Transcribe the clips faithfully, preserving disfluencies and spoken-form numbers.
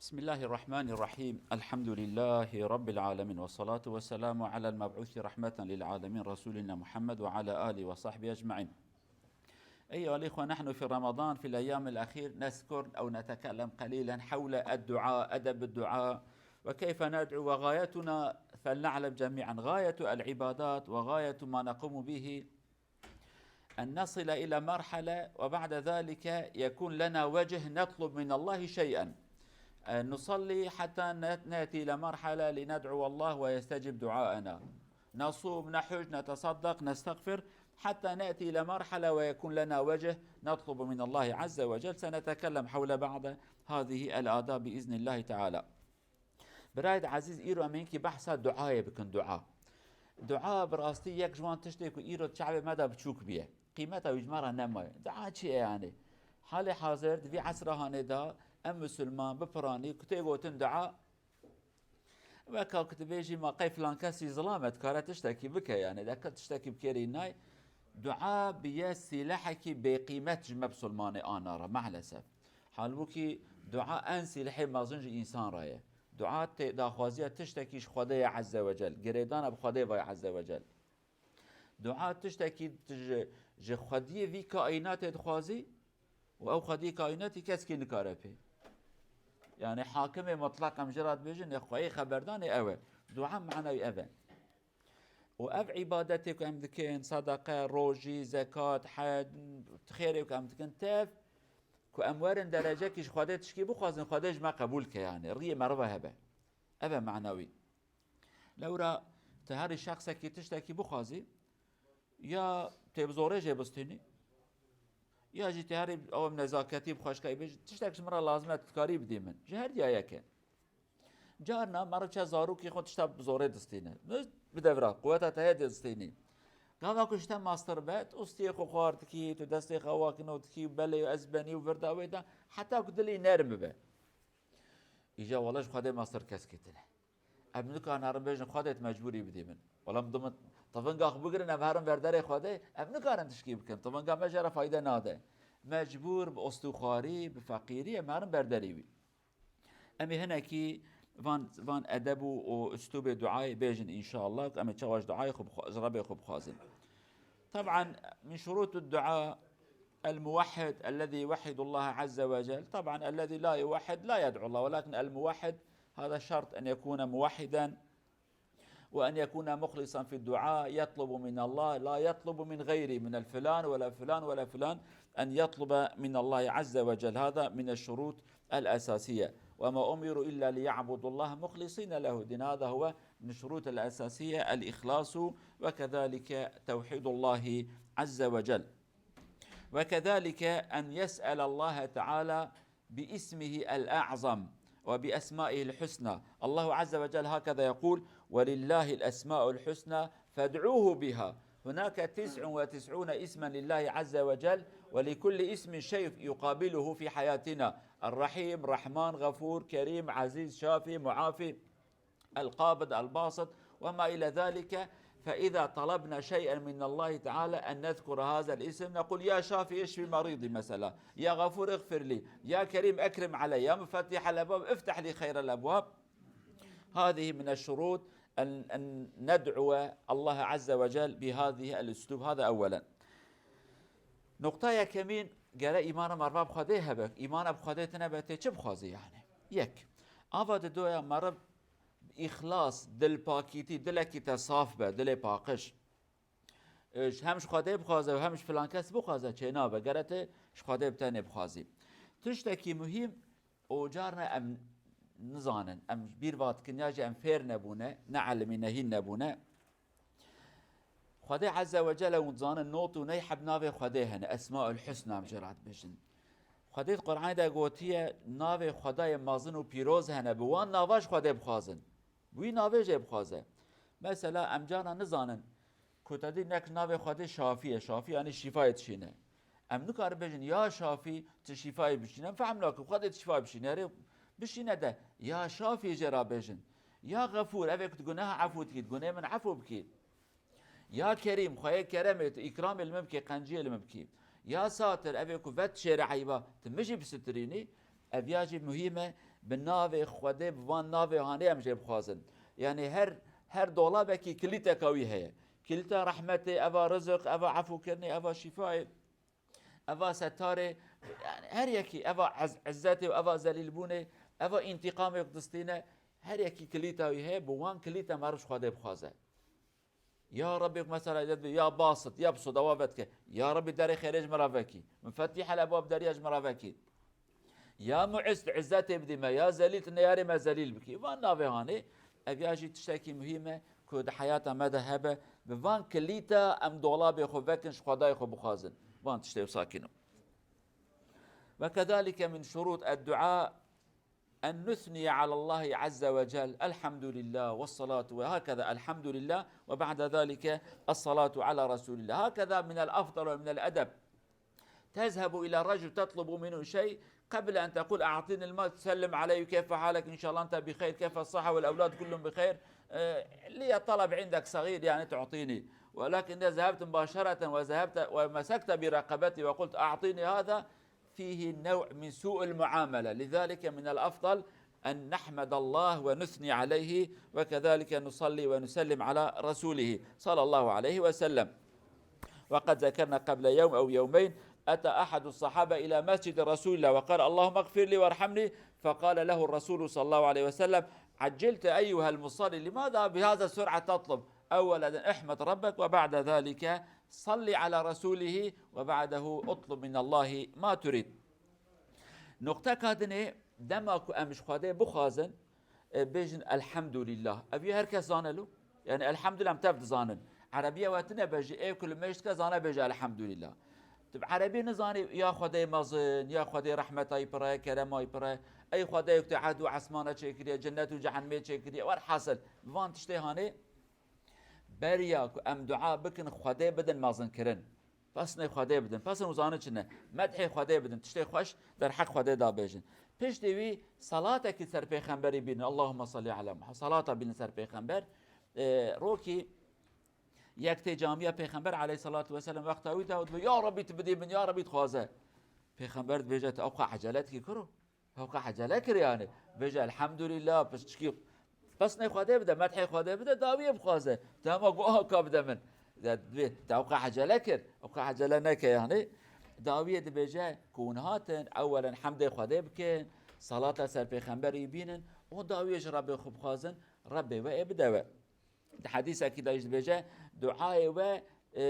بسم الله الرحمن الرحيم. الحمد لله رب العالمين، والصلاة والسلام على المبعوث رحمة للعالمين، رسولنا محمد وعلى آله وصحبه أجمعين. أيها الإخوة، نحن في رمضان في الأيام الأخير نذكر أو نتكلم قليلا حول الدعاء، أدب الدعاء، وكيف ندعو، وغايتنا فلنعلم جميعا غاية العبادات وغاية ما نقوم به أن نصل إلى مرحلة وبعد ذلك يكون لنا وجه نطلب من الله شيئا. آه، نصلي حتى نت-، نأتي إلى مرحلة لندعو الله ويستجب دعاءنا. نصوم، نحج، نتصدق، نستغفر، حتى نأتي إلى مرحلة ويكون لنا وجه نطلب من الله عز وجل. سنتكلم حول بعض هذه الآداب بإذن الله تعالى. Birayê ezîz, îro em hinkî behsa duayê bikin, dua. Dua bi rastî yek ji wan tiştê ku îro di çavê me de biçûk bûye. Qîmeta wî ji me re nemaye. Dua çi ye yani? Halê hazir di vî esra hanê de em misilman bi piranî ku tê gotin dua, weka ku dibêjî ma qey filan kesî zilam e, dikare tiştekî bike yani, deke tiştekî bi kêrî nayê. Dua biye sîlehekî bêqîmet ji me misilmanê ana re, maalesef. Halbûkî dua en sîlehê mezin ji însan re ye. Dua tê daxwaziya tiştekî ji Xwedê ye Ezze ve Cel. Girêdana bi Xwedê ve ye Ezze ve Cel. Dua tiştekî tu ji, ji Xwediyê vî kaînatê dixwazî û ew Xwediyê kaînatî keskî nikare pê. Yani hakimê mutlaq em jê re dibêjin, ê xweyê xeberdanê ew e. Dua manayî ev e. Û ev îbadetê ku em dikin, sedeqe, rojî, zekat, hec, xêrê ku em dikin, tev ku em werin derecekî ji Xwedê tişkî bixwazin, Xwedê ji me qebûl ke yani. Riyê meriva hebe. Ev e manawî. Lewra tu herî şexsekî tiştekî bixwazî, ya tê bi zorê jê bistînî, ya jî tê herî ew nezaketî bi xweşkayî bêjî, tiştek ji min re lazim e, tu dikarî bidî min. Ji her diya yek e. Carna meriv çe zarokê xwe tişta bi zorê distîne. Bi devra, quweta te heye dê distînî. Gava ku ji te mastir be, tu ustiyê xwe xwar dikî, tu destê xwe wakino dikî, belê ez benî û virda wê de, heta ku dilî nerm bibe. Îja wele ji Xwedê mastir keskî tune. Em nikarin herin bêjin, Xwedê tu mecbûrî bidî min. Wele em dimin, tivinga xwe bigirin, em herin ber derê Xwedê, em nikarin tişkî bikin. Tivinga me jê re fayde nade. Mecbûr bi ostûxwarî, bi feqîrî em herin ber derê wî. Em ê hinekî van, van edeb û, û uslûbê duayê bêjin înşallah. Em ê çawa ji duayê xwe bixwe-, ji Rebê xwe bixwazin. طبعا من شروط الدعاء الموحد الذي يوحد الله عز وجل. طبعا الذي لا يوحد لا يدعو الله، ولكن الموحد هذا شرط أن يكون موحدا وأن يكون مخلصا في الدعاء، يطلب من الله، لا يطلب من غيره، من الفلان ولا فلان ولا فلان، أن يطلب من الله عز وجل. هذا من الشروط الأساسية. وما أمروا إلا ليعبدوا الله مخلصين له الدين. هذا هو من الشروط الأساسية الإخلاص، وكذلك توحيد الله عز وجل. وكذلك أن يسأل الله تعالى باسمه الأعظم وبأسمائه الحسنى. الله عز وجل هكذا يقول: "ولله الأسماء الحسنى فادعوه بها". هناك تسع وتسعون اسما لله عز وجل، ولكل اسم شيء يقابله في حياتنا: الرحيم، رحمن، غفور، كريم، عزيز، شافي، معافي، القابض، الباسط، وما إلى ذلك. فإذا طلبنا شيئا من الله تعالى أن نذكر هذا الاسم، نقول: "يا شافي اشف مريضي"، مثلا، "يا غفور اغفر لي"، "يا كريم أكرم علي"، "يا مفتح الأبواب افتح لي خير الأبواب". هذه من الشروط أن، أن ندعو الله عز وجل بهذه الأسلوب. هذا أولا. Noqta yekemîn, gere îmana meriva bi Xwedê hebe. Îmana bi Xwedê tine be, tê çi bixwazî yani? Yek. Ava didoya meriv îxlas, dilpakîtî, dilekî te saf be, dilê paqij. E, hem ji Xwedê bixwaze û hem ji filan kes bixwaze, çênabe. Gere tu ji Xwedê bi tenê bixwazî. Tiştekî muhîm, û carna em nizanin, em bîr va dikin ya jî em fêr nebûne, ne elimî ne hîn nebûne. Xwedê Ezze ve Celle hûn dizanin, not û ney heb navê Xwedê hene, Esmaül Husna em jê re dibêjin. Xwedê di Qur'anê de gotiye, navê Xwedayê mezin û pîroz hene, bi wan nava ji Xwedê bixwazin. Bi wî navê jê bixwaze. Mesela em carna nizanin, ku te dî nek navê Xwedê Şafî ye, Şafî yanî şîfayê dişîne. Em nikarin bêjin, "Ya Şafî, tu şîfayê bişîne." Em fehm nakin, Xwedê tu şîfayê bişîne. Erê, bişîne de, "Ya Şafî" jê re bêjin. "Ya Xefûr", ev ê ku tu guneha efû dikî, gunê min efû bikî. "Ya Kerîm", xweyê keremê tu îkramê li min bikî, qenciyê li min bikî. "Ya Satir", ev ê ku vedişêre eyba, tu min jî bisitirînî. Ev ya jî muhîm e, Bi navê Xwedê, bi van navê hanê em jê bixwazin. Yanî her, her dolabekî kilîteka wî heye. Kilîta rehmetê, eva rizik, eva efûkirinê, eva şîfayê, eva setarê, yanî her yekî, eva ez-, izzetê û eva zelîlbûnê, eva întîqamê ku distîne, her yekî kilîta wî heye, bi wan kilîta meriv ji Xwedê bixwaze. Ya Rebî, mesela, ya Basit, ya Bisuda, wa vedike. Ya Rebî, derê xêrê ji min re vekî. Min fetîh el ebwab, deriya ji min re vekî. Ya Muiz, tu izzetê bidî me, ya Zelîl, tu neyarê me zelîl bikî. Van navê hanê, ev ya jî tiştekî muhîm e ku di heyata me de hebe. Bi van kilîta em dolabê xwe vekin, ji Xwedayê xwe bixwazin. Van tiştê wisa kîno. وكذلك من شروط الدعاء أن نثني على الله عز وجل، الحمد لله والصلاة، وهكذا الحمد لله، وبعد ذلك الصلاة على رسول الله. هكذا من الأفضل ومن الأدب. تذهب إلى رجل تطلب منه شيء، قبل أن تقول: "أعطيني المال"، تسلم عليه: "كيف حالك؟ إن شاء الله أنت بخير، كيف الصحة والأولاد كلهم بخير؟" آه، لي طلب عندك صغير، يعني تعطيني، ولكن إذا ذهبت مباشرة وذهبت ومسكت برقبتي وقلت: "أعطيني هذا"، فيه نوع من سوء المعاملة. لذلك من الأفضل أن نحمد الله ونثني عليه، وكذلك نصلي ونسلم على رسوله صلى الله عليه وسلم. وقد ذكرنا قبل يوم أو يومين، أتى أحد الصحابة إلى مسجد رسول الله وقال: "اللهم اغفر لي وارحمني"، فقال له الرسول صلى الله عليه وسلم: "عجلت أيها المصلي، لماذا بهذا السرعة تطلب؟ أولا احمد ربك، وبعد ذلك صل على رسوله، وبعده اطلب من الله ما تريد." Nuqteka dinê, dema ku em ji Xwedê bixwazin, e, bêjin elhamdulillah. Ev yê her kes zane lo. Yani elhamdulillah em tev dizanin. Erebiya we tune be jî, ê ku li mêj dike zane bêje elhamdulillah. Tu bi erebî nizanî, ya Xwedê mezin, ya Xwedê rehmeta wî pir e, kerema wî pir e. Ey Xwedê ku tu erd û esmana çêkiriye, cennet û cehennemê çêkiriye. Werhasil, bi van tiştê hanê beriya ku em dua bikin, Xwedê bidin mezinkirin. Pesnê Xwedê bidin. Pesn û zanin çi ne? Medhê Xwedê bidin. Tiştê xweş derheq Xwedê da bêjin. Piştî wî salatekî ser pêxemberî bînin. Allahümme salli ala Muhammed. Salata bînin ser pêxember. Ee, rokî yek tê camiya pêxember aleyhissalatu vesselam wexta wî de dibe, "Ya Rebî, tu bidî min, ya Rebî", dixwaze. Pêxember dibêje, "Tu ewqa ecele dikî kuro?" Ewqa ecele kir yani. Bêje, "Elhamdulillah", piçkî pesnê Xwedê bide, medhê Xwedê bide, dawiyê bixwaze. Dema got, "Ewqa bide min." De, dibê, te ewqa ecele kir. Ewqa ecele neke yani. Dawiyê dibêje, ku hûn hatin, ewelen hemdê Xwedê bikin, salata ser pêxemberî bînin, û dawiyê ji Rebbê xwe bixwazin, Rebbê we ê bide we. Di hedîsekî de jî dibêje, duayê we, e,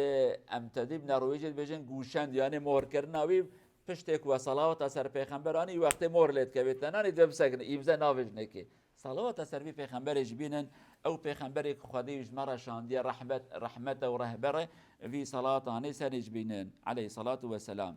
em tedî bi nerwêjê dibêjin gûşend, yanî morkirina wî, piştê ku we salawata ser pêxember anî, wextê mor lê dikeve, te nanî dibê bisekine, îmze navê jinekê. Salawata ser vî pêxemberê jî bînin, ew pêxemberê ku Xwedê ji me re şandiye, rehmet, rehmet e û rehber e, vî salawatanê serê jî bînin, aleyhissalatu vesselam.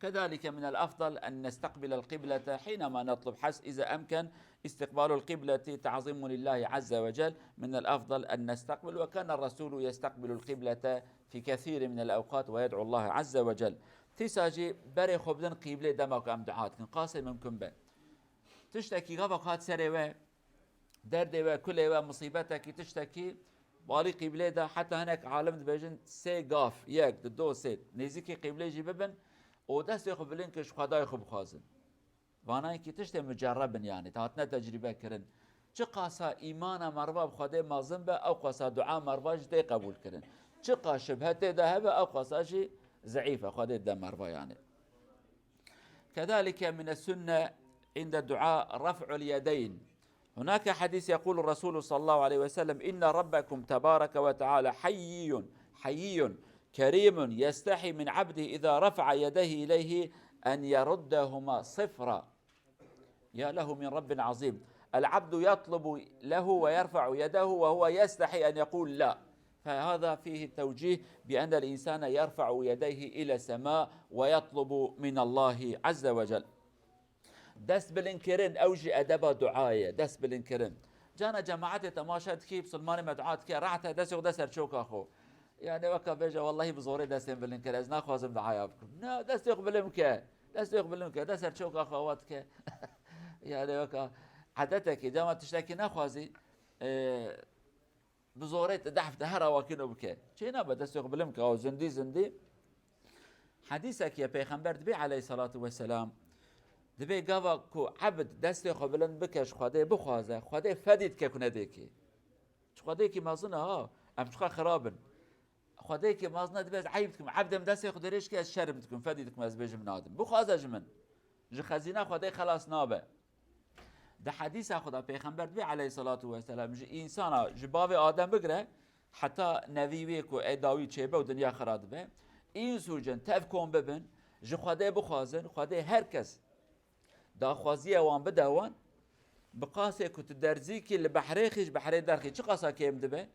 كذلك من الأفضل أن نستقبل القبلة حينما نطلب حس، إذا أمكن استقبال القبلة تعظيم لله عز وجل، من الأفضل أن نستقبل، وكان الرسول يستقبل القبلة في كثير من الأوقات ويدعو الله عز وجل. Tîsa jî berê xwe bidin qîblê dema ku em dua dikin, qasê mimkun be. Tiştekî gava ku hat serê we, derdê we, kulê we, musîbetekî, tiştekî, balî qîblê de, heta hinek alim dibêjin sê gav, yek, di do, sê, nêzîkî qîblê jî bibin û destê xwe bilind kin, ji Xwedayê xwe bixwazin. Vana yekî tiştê mucerreb in, yanî, hatine tecrîbe kirin. Çiqasa îmana merva bi Xwedê mezin be, ew qasa dua merva jî tê qebûl kirin. Çiqa şibhe tê de hebe, ew qasa jî zeîf e, Xwedê dide merva, yanî. كذلك من السنة عند الدعاء رفع اليدين. هناك حديث يقول الرسول صلى الله عليه وسلم: "إن ربكم تبارك وتعالى حيي، حيي كريم يستحي من عبده إذا رفع يديه إليه أن يردهما صفرا". يا له من رب عظيم. العبد يطلب له ويرفع يده وهو يستحي أن يقول لا. فهذا فيه توجيه بأن الإنسان يرفع يديه إلى السماء ويطلب من الله عز وجل. Dest bilindkirin, ew jî edeba duayê ye, dest bilindkirin. Cana cemaetê temaşe dikî, bisilmanê me dua dike, rehet e, destê xwe de ser çoka xwe. Yani weka bêje, wellahî bi zorê destê min bilind kir, ez naxwazim duaya bikim. Na, destê xwe bilind bike. Destê xwe bilind bike, dest ser çoka xwe awa dike. Yani weka edetekî, dema tiştekî nexwazî, e, bi zorê te dehf de her awa kino bike. Çê nabe, destê xwe bilind bike, aw zindî zindî. Hedîsek ye, Pêxember dibê aleyhissalatu vesselam, Divê gava ku ebd destê xwe bilind bike, ji Xwedê bixwaze, Xwedê fedî dike ku nedê kê. Ji Xwedêkî mezin e ha, em çiqa xirab in. Xwedêkî mezin e, divê ez eyb dikim. Ebdê min destê xwe dirêj ke, ez şerm dikim, fedî dikim, ez bêjim nadim. Bixwaze ji min. Ji xezîna Xwedê xelas nabe. Di hedîsa xwe de Pêxember dibê aleyhissalatu vesselam, ji însana, ji bavê Adem bigire, heta nevî wê ku ê dawî çêbe û dinya xira dibe, îns û cin tev kom bibin, ji Xwedê bixwazin, Xwedê her kes daxwaziya wan bide wan, bi qasê ku tu derzî kî li behrê xî ji behrê derxî çi qasa kêm dibe?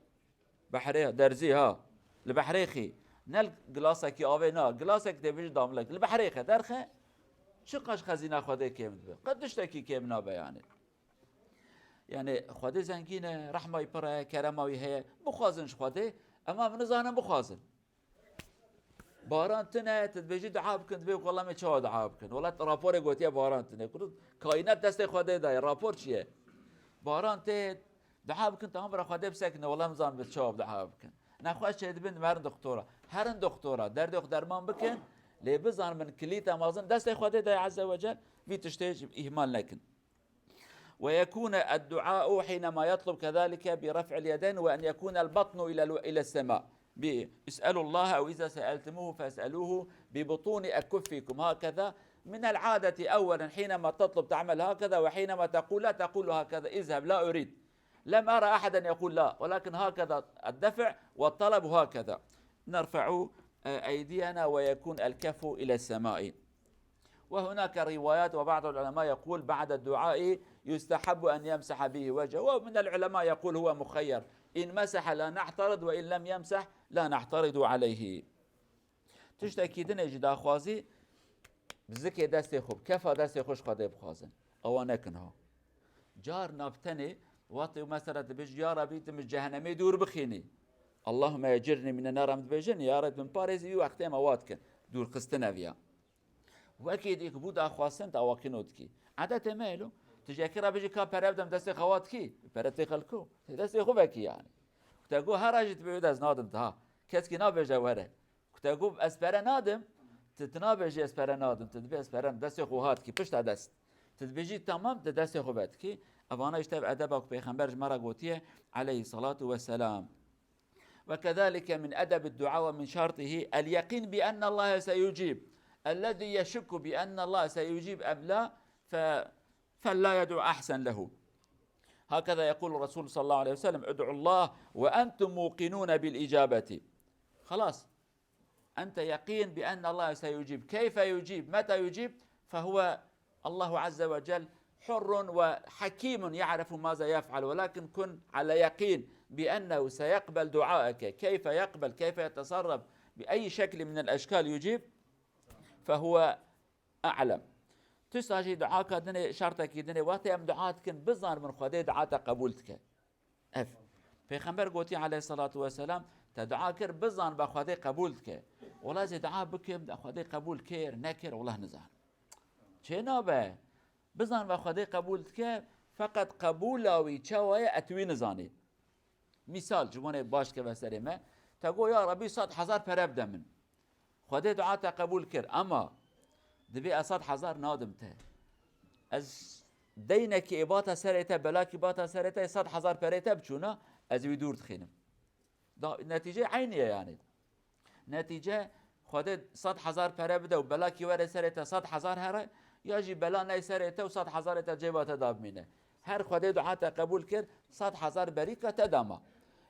Behrê derzî ha. Li behrê xî. Ne gilasekî avê na. Gilasek tê bijî damlek. Li behrê xe derxe. Çi qaş xezîna Xwedê kêm dibe? Qet tiştekî kêm nabe yani. Yani Xwedê zengîn e, rehma wî pir e, kerema wî heye. Bixwazin ji Xwedê. Ema min nizanin bixwazin. Baran tune, tu dibêjî dua bikin, dibê wela me çawa dua bikin. Wela raporê gotiye baran tune. Kurd, kaînat destê Xwedê de ye, rapor çi ye? Baran tê, dua bikin, tamam, bira Xwedê bisekine, wela nizan bi çawa dua bikin. Nexweş çê dibin, merin doktora. Herin doktora, derdê xwe derman bikin, lê bizan min kilîta mezin destê Xwedê de ye Azze ve Cel, vî tiştê îhmal nekin. ويكون الدعاء حينما يطلب كذلك برفع اليدين، وأن يكون البطن إلى الو-، إلى السماء. ب-، اسألوا الله، أو إذا سألتموه فاسألوه ببطون أكفكم، هكذا من العادة. أولا حينما تطلب تعمل هكذا، وحينما تقول لا تقول هكذا، اذهب لا أريد. لم أرى أحدا يقول لا، ولكن هكذا الدفع والطلب هكذا. نرفع، آه، أيدينا ويكون الكف إلى السماء. وهناك روايات، وبعض العلماء يقول بعد الدعاء يستحب أن يمسح به وجهه، ومن العلماء يقول هو مخير، إن مسح لا نعترض، وإن لم يمسح لا نعترض عليه. Tiştekî dinê jî daxwazî bi zikê destê xwe, bi kefa destê xwe ji Xwedê bixwazin. Ewa nekin ha. Car nav tenê, wextê mesela dibêjî, "Ya Rebî, tu min ji cehenemê dûr bixînî." "Allahümme ecirni mine nar", em dibêjin, "Ya Rebî, min parêzî", wî wextê em ewa dikin. Dûrxistin ev ya. Wekî dî ku bû daxwastin, te awakî no dikî. Edetê me elo. Tu ji yekî re bijî ka pere bidem destê xewa dikî. Pere tê xelko. Tê destê xwe vekî yani. Ku te got hera jî tu bê dest nadim te ha. Kes kî nabêje were. Ku te got ez pere nadim. Tu, tu nabêjî ez pere nadim. Tu dibê ez pere destê xwe hat kî. Pişta dest. Tu dibêjî tamam, tu destê xwe vedikî. Evana işte ev edeba ku Pêxember ji me re gotiye. Aleyhissalatu vesselam. وكذلك من أدب الدعاء ومن شرطه اليقين بأن الله سيجيب. الذي يشك بأن الله سيجيب أم لا، ف-، فلا يدعو أحسن له. هكذا يقول الرسول صلى الله عليه وسلم: "ادعوا الله وأنتم موقنون بالإجابة". خلاص. أنت يقين بأن الله سيجيب. كيف يجيب؟ متى يجيب؟ فهو الله عز وجل حر وحكيم يعرف ماذا يفعل، ولكن كن على يقين بأنه سيقبل دعاءك. كيف يقبل؟ كيف يتصرف؟ بأي شكل من الأشكال يجيب؟ فهو أعلم. Tişta jî duaka dinê, şertekî dinê, wextê em dua dikin, bizan min Xwedê dua te qebûl dike. Ev. Pêxember gotiye aleyhissalatu vesselam, te dua kir, bizan be Xwedê qebûl dike. Wela ez ê dua bikim, de Xwedê qebûl kir, nekir, wela nizan. Çê nabe. Bizan be Xwedê qebûl dike, feqet qebûla wî çawa ye, et wî nizanî. Mîsal, ji wanê baş keve serê me, te got, "Ya Rebî, sed hezar pere bide min." Xwedê dua te qebûl kir, ema dibê ez sed hezar nadim te. Ez deynekî ê bata serê te, belakî bata serê te, sed hezar perê te biçûna, ez wî dûr dixînim. Da, netîce eynî ye yani. Netîce, Xwedê sed hezar pere bide û belakî were serê te sed hezar here, ya jî bela ney serê te û sed hezarê te cêba te da bimîne. Her Xwedê dua te qebûl kir, sed hezar berîka te dama.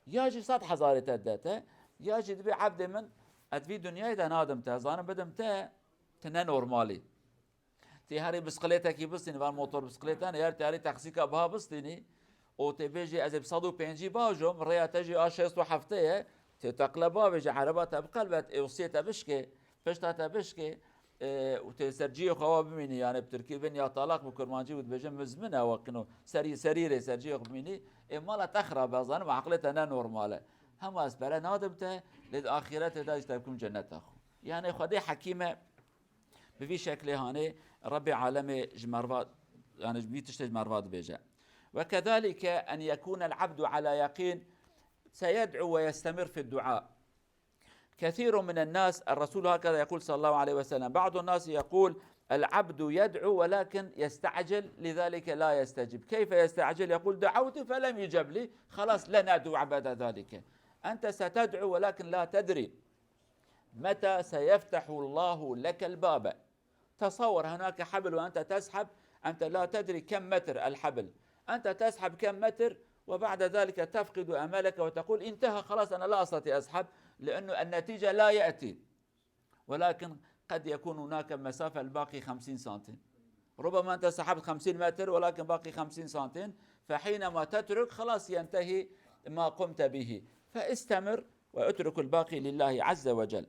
Ya jî sed hezarê te dide te, ya jî dibê evdê min, ez vî dinyayê de nadim te, zanim bidim te, tu ne normalî. Tê herî bisikletekî bistînî, van motor bisiklete ne, her tê herî taksîka biha bistînî, û tê bêjî ez ê bi sed û pêncî bajom, rêya te jî a şêst û heftê ye, tê teqle bavêje, ereba te biqelbet, ê osiyê te bişkê, pişta te bişkê, ê, û tê ser cihê xwe wa bimînî, yani bi tirkî bin ya talak, bi kurmancî û dibêjin mizmin e, wekino serî, serîrê ser cihê xwe bimînî, ê mala te xirab e, zanim aqilê te ne normal e. Hema ez pere nadim te, lê di axîretê de jî te bikim cenneta xwe. Yani Xwedê hekîm e. Bi vî şeklê hanê Rebbê alemê ji merva, yani ji vî tiştê ji merva dibêje. وكذلك أن يكون العبد على يقين سيدعو ويستمر في الدعاء. كثير من الناس، الرسول هكذا يقول صلى الله عليه وسلم، بعض الناس يقول: العبد يدعو ولكن يستعجل، لذلك لا يستجب. كيف يستعجل؟ يقول: دعوت فلم يجب لي، خلاص لن أدعو بعد ذلك. أنت ستدعو ولكن لا تدري متى سيفتح الله لك الباب. تصور هناك حبل وأنت تسحب، أنت لا تدري كم متر الحبل، أنت تسحب كم متر وبعد ذلك تفقد أملك وتقول: انتهى، خلاص أنا لا أستطيع أسحب، لأنه النتيجة لا يأتي. ولكن قد يكون هناك مسافة الباقي خمسين سنتيم. ربما أنت سحبت خمسين متر ولكن باقي خمسين سنتيم، فحينما تترك خلاص ينتهي ما قمت به، فاستمر واترك الباقي لله عز وجل.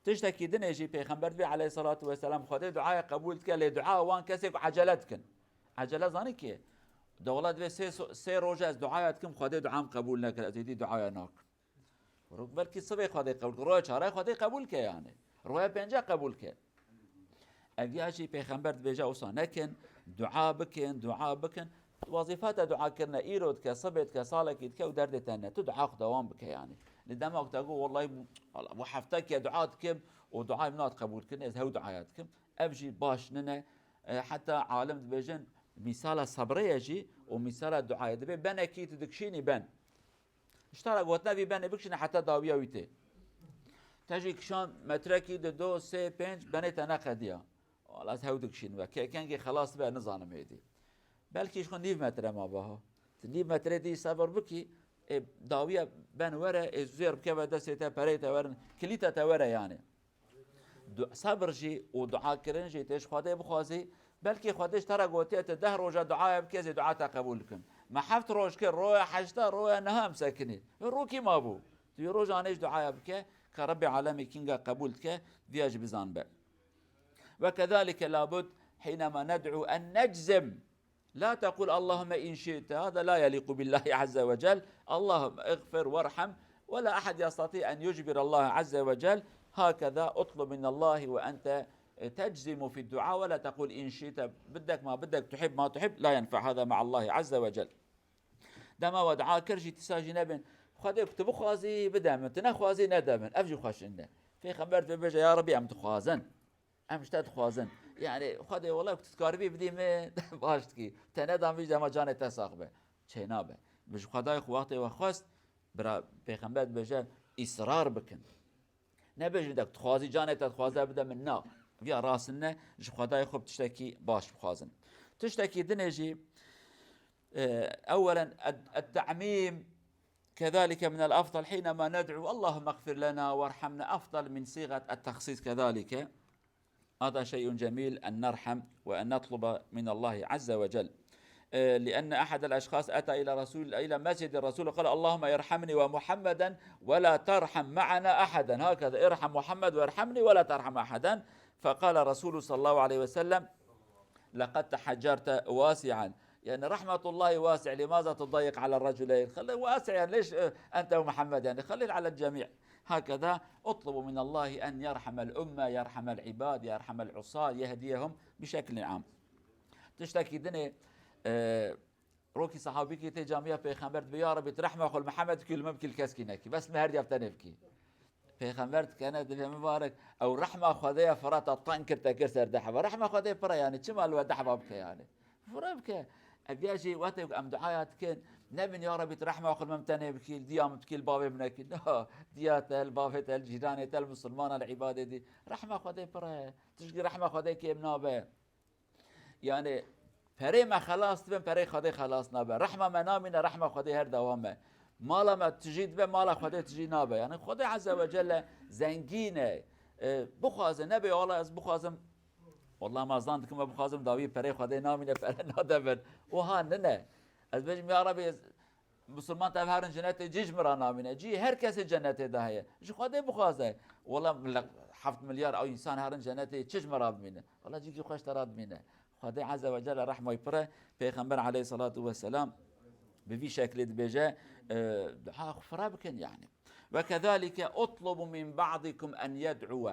Tiştekî dinê jî Pêxember dibê aleyhissalatu vesselam Xwedê duaya qebûl dike, lê dua wan kesê ku ecele dikin. Ecele zanî kê? Dewla dibê sê so-, sê roje ez duaya dikim, Xwedê duam qebûl nekir, ez êdî duaya nakim. Rok belkî sibê Xwedê qebûl ke, roya çare Xwedê qebûl ke yani. Roya pênce qebûl ke. Ev ya jî Pêxember dibêje wisa nekin, dua bikin, dua bikin. Wezîfa te dua kirine, îro dike, sibê dike, salekî dike û derdê te ne. Tu dua xwe dewam bike yani. Li dema ku te got, "Wellahî bu, wala, bu hefte ke dua dikim û duayê min hat qebûl kirin, ez hew duaya dikim." Ev jî baş nine. E, heta alim dibêjin, mîsala sebrê ye jî û mîsala duayê dibe. Benekî tu dikişînî ben. Ji te re gotine vî benê bikişîne heta dawiya wî tê. Te jî kişand metrekî di do, sê, pênc, benê te neqediya. Wala ez hew dikişînim ve. Ke-, kengê xelas be nizanim êdî. Belkî ji xwe nîv metre ma baha. Tu nîv metre dî sebir bikî, ê, dawiya ben were, ê, zêr bikeve destê te, pereyê te werin, kilîta te were yani. Du-, sebir jî û duakirin jî tê ji Xwedê bixwazî. Belkî Xwedê ji te re gotiye, tu deh roja duaya bike, ez ê dua te qebûl dikim. Me heft roj kir, roya heşta, roya neha em sekinî. Rûkî mabû. Tu yê rojanê jî duaya bike, ka Rebbê alemê kînga qebûl dike, viya jî bizan be. وكذلك لابد حينما ندعو أن نجزم. لا تقول: "اللهم إن شئت"، هذا لا يليق بالله عز وجل. "اللهم اغفر وارحم"، ولا أحد يستطيع أن يجبر الله عز وجل. هكذا اطلب من الله وأنت تجزم في الدعاء، ولا تقول: "إن شئت"، بدك ما بدك، تحب ما تحب، لا ينفع هذا مع الله عز وجل. Dema we dua kir jî tîsa jî nebin: "Xwedê ku tu bixwazî bide min, tu nexwazî nede min." Ev jî xweş nine. Pêxember dibêje: "Ya Rebî, em dixwazin." Em ji te dixwazin. Yani, Xwedê, wela ku tu dikaribî bidî min, baş dikî. Te neda min, dema canê te sax be. Çênabe. Bi ji Xwedayê xwe wextê we xwest, bira Pêxember dibêje, îsrar bikin. Nebêjin, dek dixwazî, canê te dixwaze bide min, na. Viya rast nine, ji Xwedayê xwe bi tiştekî baş bixwazin. Tiştekî dinê jî, e, ewelen, ed-, التعميم كذلك من الأفضل حينما ندعو: "اللهم اغفر لنا وارحمنا"، أفضل من صيغة التخصيص كذلك. هذا شيء جميل أن نرحم وأن نطلب من الله عز وجل. آه، لأن أحد الأشخاص أتى إلى رسول، إلى مسجد الرسول وقال: "اللهم ارحمني ومحمدا ولا ترحم معنا أحدا"، هكذا: "ارحم محمد وارحمني ولا ترحم أحدا". فقال رسول صلى الله عليه وسلم: "لقد تحجرت واسعا". يعني رحمة الله واسع، لماذا تضيق على الرجلين؟ خليه واسع، يعني ليش، آه، أنت ومحمد؟ يعني خليه على الجميع. هكذا اطلبوا من الله أن يرحم الأمة، يرحم العباد، يرحم العصاة، يهديهم بشكل عام. Tiştekî dinê, e, rokî sahabîkî tê camiya Pêxember dibê: "Ya Rebî, tu rehma xwe li Mihemed bikî, li min bikî, li keskî nekî. Bes min her diya bi te nê bikî." Pêxember dikene, dibê: "Mibarek, ew rehma Xwedê ye, Firata teng kir, te kir ser deheba. Rehma Xwedê pir e, yani çima li we deheba bike yani? Fire bike." Ev ya jî wextê ku em duaya dikin, nebin: "Ya Rebî, tu rehma xwe li min tenê bikî, li diya min bikî, li bavê min nekî." Na, diya te, li bavê te, li cîranê te, li misilmana, li îbadê dî. Rehma Xwedê pir e. Tişkî rehma Xwedê kêm nabe. Yani perê me xelas dibin, perê Xwedê xelas nabe. Rehma me namîne, rehma Xwedê her dewam e. Mala me tijî dibe, mala Xwedê tijî nabe. Yani Xwedê Azze ve Celle zengîn e. E, bixwaze, nebe: "Wala ez bixwazim, wala ma zan dikim, ez bixwazim dawî perê Xwedê namîne, pere nade min." Wiha nine. Ez bêjim: "Ya Rebî, ez, misilman tev herin cenetê, cî ji min re namîne." Cî her kesê cenetê de heye. Ji Xwedê bixwaze. Wala mile-, heft milyar ew însan herin cenetê, çi ji min re bimîne? Wala cîkî xweş te re dimîne. Xwedê Azze ve Celle rehma wî pir e. Pêxember aleyhissalatu vesselam bi vî şeklê dibêje, e, dua xwe fire bikin yani. "وكذلك اطلبوا من بعضكم أن يدعو."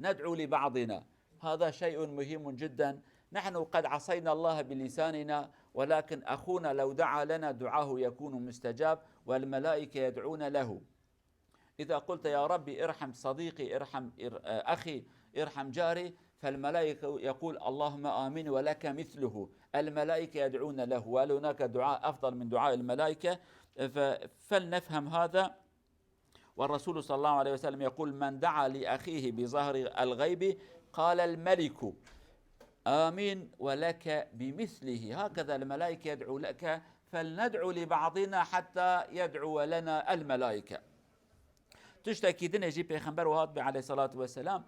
ندعو لبعضنا. هذا شيء مهم جدا. نحن قد عصينا الله بلساننا، ولكن أخونا لو دعا لنا دعاه يكون مستجاب، والملائكة يدعون له. إذا قلت: "يا ربي، ارحم صديقي، ارحم إر-، أخي، ارحم جاري"، فالملائكة يقول: اللهم آمين ولك مثله. الملائكة يدعون له، وهل هناك دعاء أفضل من دعاء الملائكة؟ ف-، فلنفهم هذا. والرسول صلى الله عليه وسلم يقول: من دعا لأخيه بظهر الغيب قال الملك: آمين ولك بمثله. هكذا الملائكة يدعو لك، فلندعو لبعضنا حتى يدعو لنا الملائكة. Tiştekî dinê jî Pêxember wiha dibê aleyhissalatu vesselam,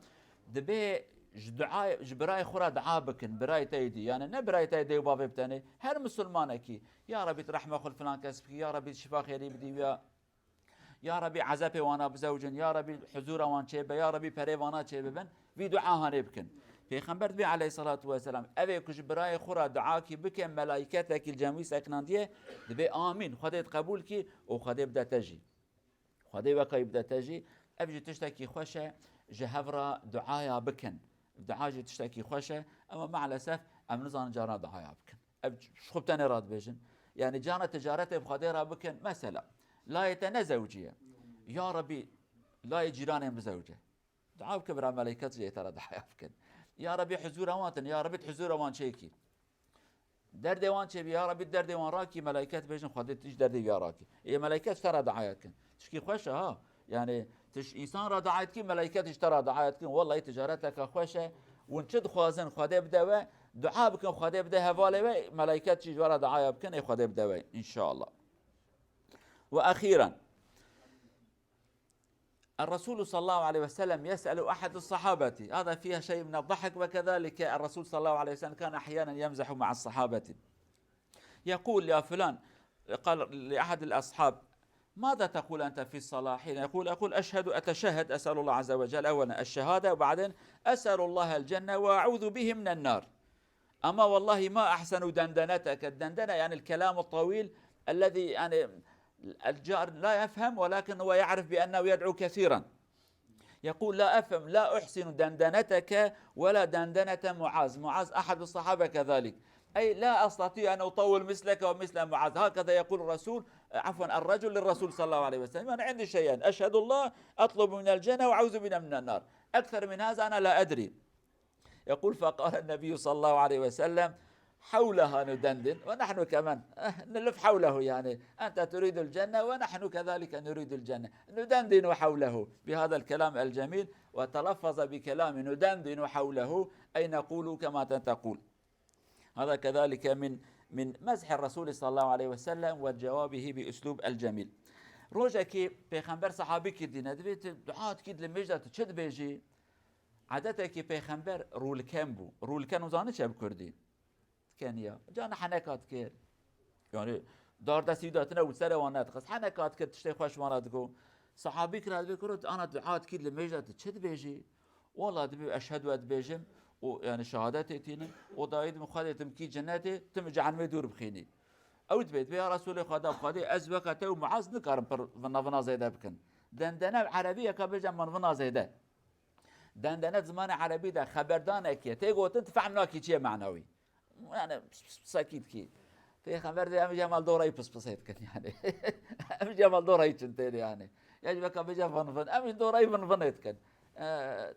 dibê ji dua, ji birayê xwe re dua bikin, birayê te yê dî. Yani ne birayê te yê dê û bavê bi tenê, her misilmanekî, ya Rebî tu rehma xwe li filan kes bikî, ya Rebî tu şifa xêrî bidî wî ya, ya Rebî ezepê wana bizewcin, ya Rebî huzûra wan çêbe, ya Rebî perê vana çêbibin, vî dua hanê bikin. Pêxember dibê aleyhissalatu vesselam, evê ku ji birayê xwe re duakî bike, melaîketekî li cem wî sekinandiye, dibê amîn, Xwedê diqebûl kî û Xwedê bide te jî. Xwedê wekayî bide te jî. Ev jî tiştekî xweş e, ji hev re duaya bikin. Dua jî tiştekî xweş e, ema maalesef em nizanin carna duaya bikin. Ev ji xwe bi tenê re dibêjin. Yani carna ticaretê bi Xwedê re bikin. Mesela, layê te ne zewcî ye. Ya Rebî, layê cîranên bizewce. Dua bike bira, meleyket jê te re duaya bikin. Ya Rebî huzûra wan tune, ya Rebî tu huzûra wan çêkî. Derdê wan çêbî, ya Rebî derdê wan rakî, meleyket bêjin Xwedê tu ji derdê wî ya rakî. Ê meleyket ji te re duaya dikin. Tişkî xweş e ha. Yani tu ji însan re duaya dikî, meleyket ji te re duaya dikin. Wellahî ticareteke xweş e. Hûn çi dixwazin Xwedê bide we, dua bikin Xwedê bide hevalê we, meleyket jî ji we re duaya bikin, ê Xwedê bide we. İnşallah. Ve ahîren. الرسول صلى الله عليه وسلم يسأل أحد الصحابة، هذا فيها شيء من الضحك، وكذلك الرسول صلى الله عليه وسلم كان أحيانا يمزح مع الصحابة. يقول: يا فلان، قال لأحد الأصحاب: ماذا تقول أنت في الصلاة؟ حين يقول: أقول أشهد، أتشهد، أسأل الله عز وجل أولا الشهادة، وبعدين أسأل الله الجنة وأعوذ به من النار. أما والله ما أحسن دندنتك. الدندنة يعني الكلام الطويل الذي يعني الجار لا يفهم، ولكن هو يعرف بأنه يدعو كثيرا. يقول: لا أفهم، لا أحسن دندنتك ولا دندنة معاذ. معاذ أحد الصحابة كذلك. أي لا أستطيع أن أطول مثلك ومثل معاذ. هكذا يقول الرسول، عفوا، الرجل للرسول صلى الله عليه وسلم: أنا عندي شيئين، أشهد الله، أطلب من الجنة، وأعوذ بنا من النار. أكثر من هذا أنا لا أدري. يقول: فقال النبي صلى الله عليه وسلم: حولها ندندن ونحن كمان، آه، نلف حوله، يعني أنت تريد الجنة ونحن كذلك نريد الجنة، ندندن حوله بهذا الكلام الجميل، وتلفظ بكلام ندندن حوله، أي نقول كما تقول. هذا كذلك من، من مزح الرسول صلى الله عليه وسلم وجوابه بأسلوب الجميل. Rojekî Pêxember sehabîkî dîne dibê tu dua dikî, li mêj de tu çi dibêjî? Edetekî Pêxember rûlken bû. Rûlken û zanî çi ye bi kurdî? Keniya. Cana heneka dikir. Yani dar destî datine û serê wan nedixist. Heneka dikir, tiştê xweş wana digo. Sahabî kira dibê kuro, tu ana dua dikî, li mêj de tu çi dibêjî? Wala dibê eşhedû dibêjim û yani şehadetê tînim û dayî dim Xwedê tim kî cennetê, tim cehennemê dûr bixînî. Ew dibê, dibê ya Resulê Xweda, Xwedê ez weke te û Muaz nikarim pir vina vina zêde bikin. Dendene erebî yeka bêje min vina zêde. Dendene zimanê erebî de xeberdanekê tê gotin, tu fehm nakî çi ye manawî. Yani pis pis pisakî dikî. Pêxember dê em jî hemal dorayî pis pisê dikin yani. Em jî hemal dorayî çin têne yani. Ya jî weka bêje vin vin. Em jî dorayî vin vinê dikin. Ee,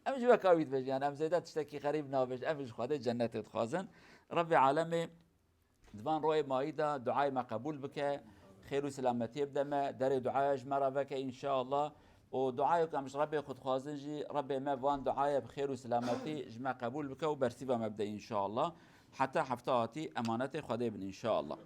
em jî weka wî dibêjin yani. Em zêde tiştekî xerîb nabêjin. Em jî Xwedê cennetê dixwazin. Rebbê alemê di van royê mayî de duayê me qebûl bike, xêr û selametiyê bide me, derê duaya ji me re veke înşallah. Û duayê ku em ji Rebbê xwe dixwazin jî, Rebbê me van duayê bi xêr û selametî ji me qebûl bike û bersîva me bide înşallah. Heta hefta hatî emanetê Xwedê bin înşallah.